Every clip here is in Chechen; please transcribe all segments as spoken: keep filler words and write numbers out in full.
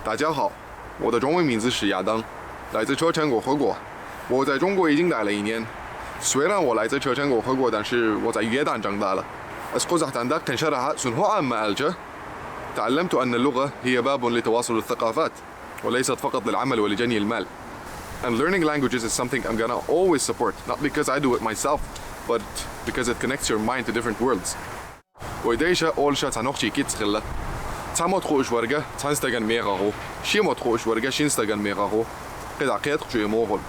大家好，我的中文名字是亚当，来自车臣共和国。我在中国已经待了一年，虽然我来自车臣共和国，但是我在约旦长大了。Asquzah tandak kan sharaha sun ho amma alja. تعلمت أن اللغة هي باب لتواصل الثقافات، وليست فقط للعمل ولجني المال. And learning languages is something I'm gonna always support, not because I do it myself, but because it connects your mind to different worlds. Вай дайша олша ца нохчий киц хилла. Ца мот хуш варга, цан стаган мегагу. Ши мот хуш варга, шин стаган мегагу. Къида къет хучу мохул.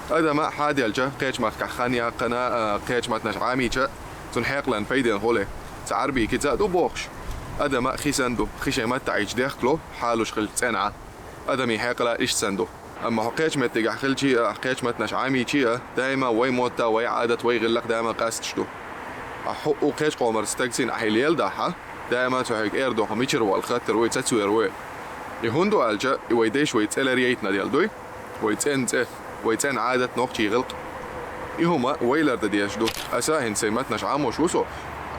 Адама хадиалча, къеч мах кахания къана, къеч матнаш амича, цун хеклан пайден холе. Ца арби кица ду бохш. Адама хисанду, хише матта айч дехкло, халуш хил цена. Адами хекла иш санду. Амма хо къеч меттига хилчи, къеч матнаш амичи, даима вай мотта, вай адат, вай гиллак даима къастчду. Аху у къеч къомар стагсин ахилел даха, даима цохик эрдо хамичир вал хаттер вай цацуер вай. И хунду алча, и вай деш вай целер яйтна дел дуй. Вай цен це, вай цен адат нохчи гилк. И хума вай ларда дешду. Аса хин сей матнаш амош усо.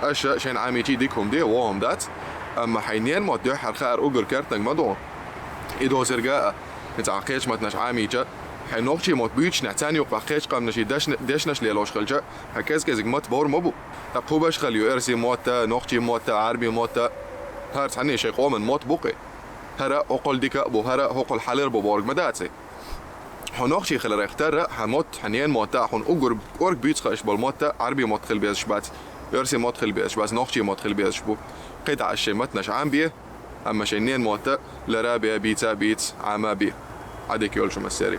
Аша шен амичи дикум де, вом дац. Амма хайнен мот дё хархар угур кертанг мадо. И дозерга, Ца къеч матнаш амича, хай нохчи мот буйчна цан юкъа къеч къамнаши дешнаш лелош хилча, хакез кезиг мот бор мобу. Та хубаш хил ю эрси мотта, нохчи мотта, арби мотта. Хар цани шей къоман мот букъи. Хара окъол дика бу, хара окъол халер бу борг мадаци. Хо нохчи хил рехтара, ха мот, ханен мотта, хун угур орг буйц хаш бол мотта, арби мот хил безш бац, эрси мот хил безш бац, нохчи мот хил безш бу. Къида ашей матнаш амби, Амма шейнен мотта ларабия бица биц ама би. Адек ёлчу массери.